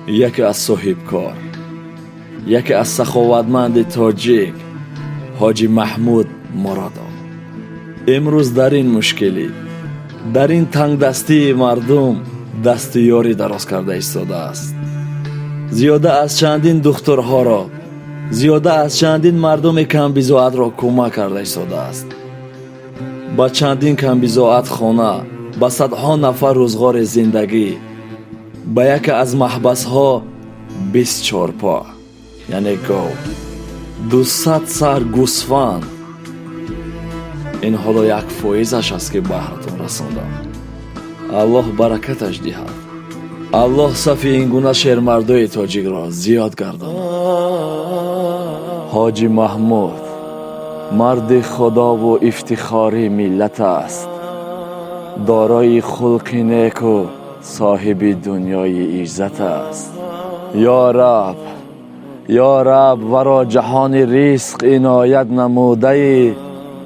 Яке аз соҳибкор, яке аз саховатманди тоҷик, Ҳоҷи Маҳмуд Муродов имрӯз дар ин мушкилӣ, дар ин тангдастии мардум дасти ёрӣ дароз карда истодааст. Зиёда аз чандин духтурҳоро, зиёда аз чандин мардуми камбизоатро кӯмак карда истодааст. Ба чандин камбизоат хона, ба садҳо нафар рӯзғори зиндагӣ, ба яке аз маҳбасҳо 20 чорпо, яъне гов, 200 сар гӯсфанд. Ин ҳоло 1%-аш аст, ки баҳратон расондам. Аллоҳ баракаташ диҳад. Аллоҳ сафи ин гуна шермардои тоҷикро зиёд гардонад. Ҳоҷи Маҳмуд марди худову ифтихори миллат аст, дорои хулқи неку соҳиби дунёи иззат аст. Ё Раб, ё Раб, варо ҷаҳони ризқ иноят намудаӣ,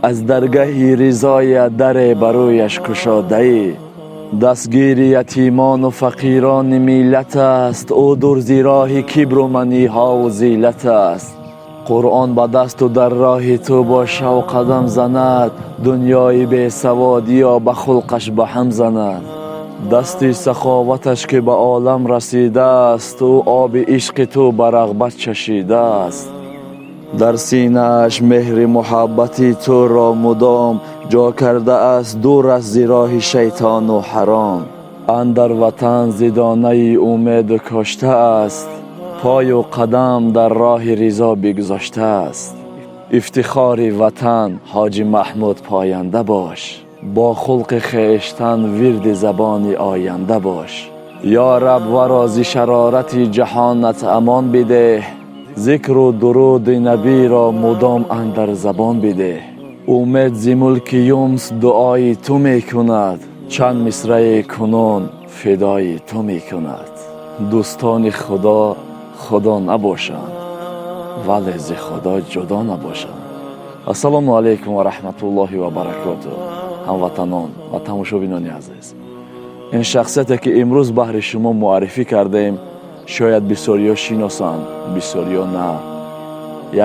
аз даргаҳи ризоя даре барояш кушодаӣ. Дастгири ятимону фақирони миллат аст, ӯ дур зи роҳи кибру маниҳову зиллат аст. Қуръон ба дасту дар роҳи ту бо шавқ қадам занад, дунёи бесаводиё ба хулқаш ба ҳам занад. Дасти саховаташ ки ба олам расидааст, ӯ оби ишқи ту ба рағбат чашидааст. Дар синааш меҳри муҳаббати туро мудом ҷо кардааст, дур аст зи роҳи шайтону ҳаром. Андар ватан зидонаи умеду коштааст, пою қадам дар роҳи ризо бигузоштааст. Ифтихори ватан Ҳоҷи Маҳмуд поянда бош, бо хулқи хештан вирди забони оянда бош. Ё Раб, варо зи шарорати ҷаҳонат амон бидеҳ, зикру дуруди набиро мудом андар забон бидеҳ. Умед зи мулки юмс дуои ту мекунад, чанд мисраи кунун фидои ту мекунад. Дӯстони Худо худо набошанд, вале зи Худо ҷудо набошанд. Ассалому алайкум ва раҳматуллоҳи ва баракоту. Ҳамватанон ва тамошобинони азиз, ин шахсияте ки имрӯз баҳри шумо муаррифӣ кардем, шояд бисёриё шиносанд, бисёриё на.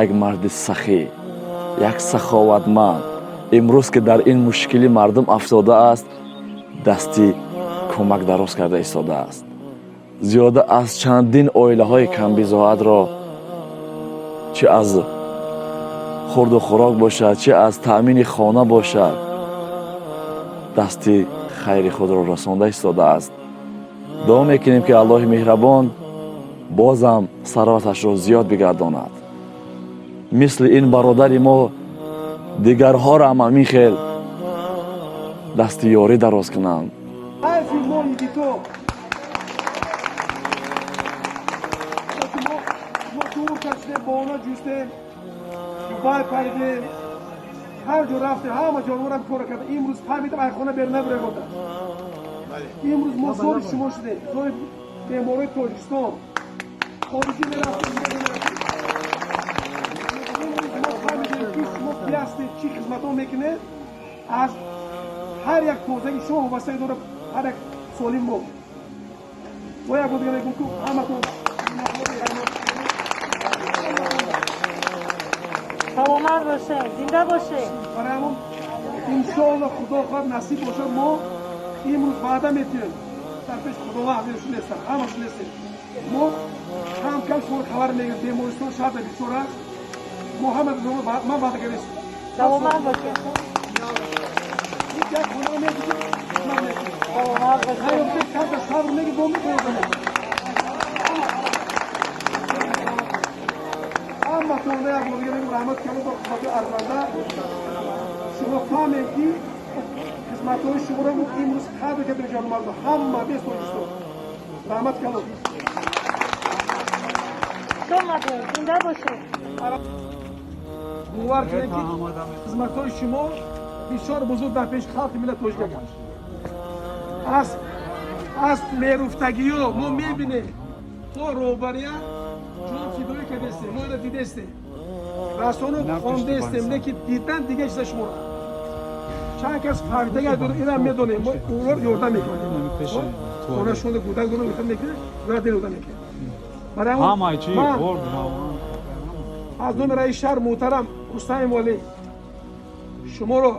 Як марди сахӣ, як саховатманд имрӯз ки дар ин мушкили мардум афтодааст, дасти кӯмак дароз карда истодааст. Зиёда аз чандин оилаҳои камбизоатро, чӣ аз хурду хӯрок бошад, чӣ аз таъмини хона бошад, дасти хайри худро расонда истодааст. Дуо мекунем, ки Аллоҳи меҳрабон бозам сарваташро зиёд бигардонад. Мисли ин бародари мо дигарҳоро ҳам ҳамин хел дасти ёрӣ дароз кунанд. Ҳайфи мо йигито мо дур кашидем, бона ҷустем, Дубай пайдем, ҳар ҷо рафтем, ҳама ҷонворам кора карда. Имрӯз фаҳмидам, ай хона берун набурегода. Имрӯз мо зори шумо шудем, зори беморои Тоҷикистон. Хориҷӣ мерафтем, имрӯз мо фаҳмидем, ки шумо ки ҳастед, чӣ хизматҳо мекунед. Аз ҳар як тозаги шумо вобастагӣ дорад ҳар як солим мо. Бо як бор дига мегӯм, ки ҳаматон саломат бошед, зинда бошед. Барои ҳамон, иншоалло, Худо хоҳад, насиб бошад, мо имрӯз ваъда метиҳем дар пеши Худованд, ҳазир нестам, ҳамаш нестем. Мо кам кам шуморо хабар мегирем. Бемористон шарта бисёр аст. Мо ҳама ман ваъда кардем. Саломат бошед. Як хона мегирем, хизмат мекунем. Саломат бошед. Камта сабр меги, бо мекунем. Ҳаматонда як бор дига мегӯм, раҳмат калон ба хизматҳои арзанда. Шумо фаҳмем, ки хизматҳои шуморо имрӯз қадр кардем, ҷону мардум ҳама бес Тоҷикистон. Раҳмат калон. Омадед, зинда бошед. Бовар кунед, ки хизматҳои шумо бисёр бузург дар пеши халқи миллат тоҷик аз меруфтагиё мо мебинем, то роҳбарият ҷон фидоӣ кардестем. Мо ина дидестем, расоно хондестем, лекин дидан дига чиза. Шуморо чанд кас фаҳмидага дорад, инам медонем, мо ӯро ёрдам мекунем. Хонашонда кӯдак дорам, мехоҳам мекунад, ва дил одам мекунад. Барои ҳамаи чи ман орд. Аз номи раиси шаҳр муҳтарам Рустам Эмомалӣ шуморо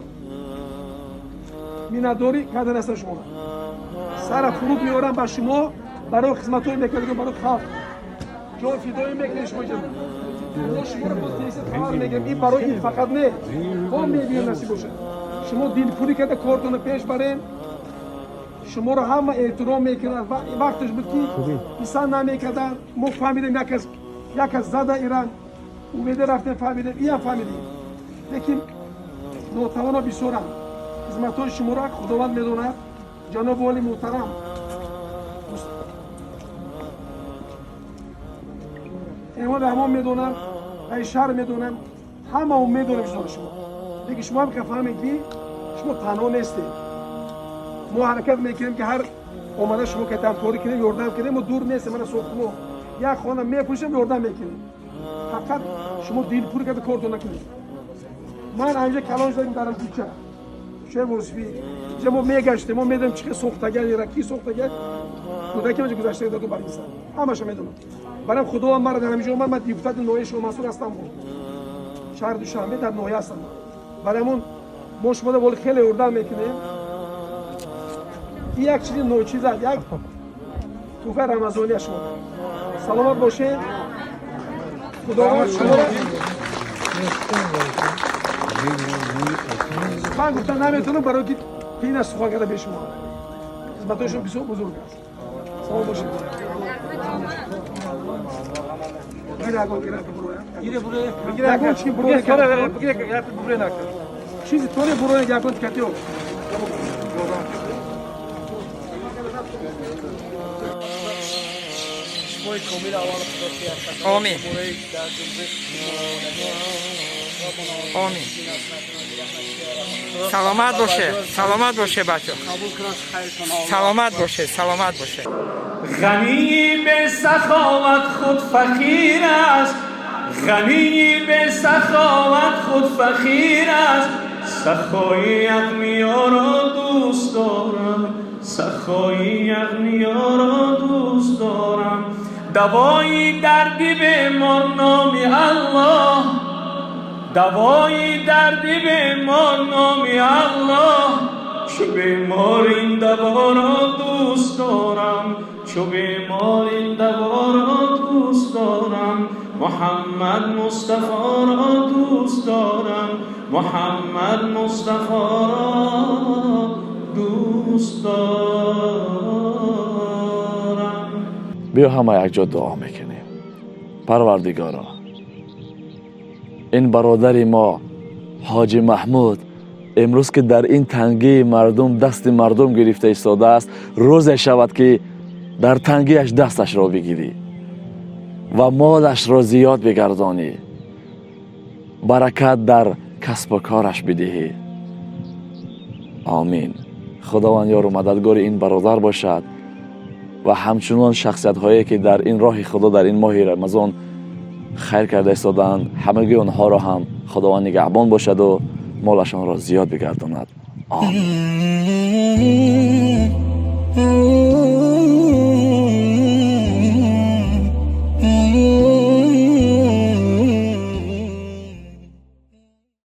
миннатдорӣ кардан ҳастам. Шуморо сара фуруд меорам ба шумо барои хизматҳои мекардагон барои халқ, ҷон фидоӣ мекунед шумо. Мо шуморо боз тезтар хабар мегирем. Ин барои ин фақат не, то мебинем, насиб бошад, шумо дилпурӣ карда кортонро пеш барем. Шуморо ҳама эҳтиром мекунад. Вақташ буд, ки писанд намекарданд. Мо фаҳмидем, як кас зада иран умеда рафтем, фаҳмидем, иам фаҳмидем, лекин нотавоно бисёранд. Хизматҳои шуморо Худованд медонад. Ҷаноби оли муҳтарам Эмомалӣ Раҳмон медонад, раиси шаҳр медонад, ҳамаон медонем чизоро шумо. Лекин шумо ҳам фаҳмед, ки шумо танҳо нестед. Мо ҳаракат мекунем, ки ҳар омада шумо ки ҳамкорӣ кунем, ёрдам кунем. Мо дур нестем. Мана сохтмо, як хона мепӯшем, ёрдам мекунем. Фақат шумо дилпур карда кортон накунед. Ман ҳамҷа калон шудам, дар кӯча, кӯчаи Восифӣ. Инҷа мо мегаштем, мо медонем чӣ сохтагар, ира ки сохтагар. Кӯдаки маҷа гузашта даду бар инсан ҳамаша медонам. Барам Худованд мара дар ҳаминҷо омад. Ман депутати ноҳияи Шоҳмансур ҳастам, шаҳри Душанбе, дар ноҳия ҳастам. Барои ҳамон мо шуморо воли хеле ёрдам мекунем. Ин як чизи ночиз аст, як туҳфаи рамазония шумо. Саломат бошед. Худованд шуморо, сухан гуфтан наметавонам, барои ки қиин аст сухан карда бе шумо. Хизматҳои шумо бисёр бузург аст. Саломат бошед. Ягон чи чизи тоне буроя, ягон тикатио. Омин. Омин. Саломат боше, саломат боше, бачо. Саломат боше, саломат боше. غنی به سخاوت خود فقیر است، غنی به سخاوت خود فقیر است. سخای اغنیا را دوست دارم، سخای اغنیا را دوست دارم. دوای درد بیمار نام الله، دوای درد بیمار نام الله. چو بیمار این دوا را دوست دارم، چو بیمار این دوا را دوست دارم. محمد مصطفی را دوست دارم، محمد مصطفی را دوست دارم. Биё, ҳама якҷо дуо мекунем. Парвардигоро, ин бародари мо ҳоҷи Маҳмуд имрӯз, ки дар ин тангии мардум дасти мардум гирифта истодааст, рӯзе шавад, ки дар тангиаш дасташро бигирӣ ва молашро зиёд бигардонӣ, баракат дар касбу кораш бидиҳӣ. Омин. Худованд ёру мададгори ин бародар бошад ва ҳамчунон шахсиятҳое, ки дар ин роҳи Худо дар ин моҳи Рамазон хайр карда истодаанд, ҳамагии онҳоро ҳам Худованд нигаҳбон бошаду молашонро зиёд бигардонад. Омин.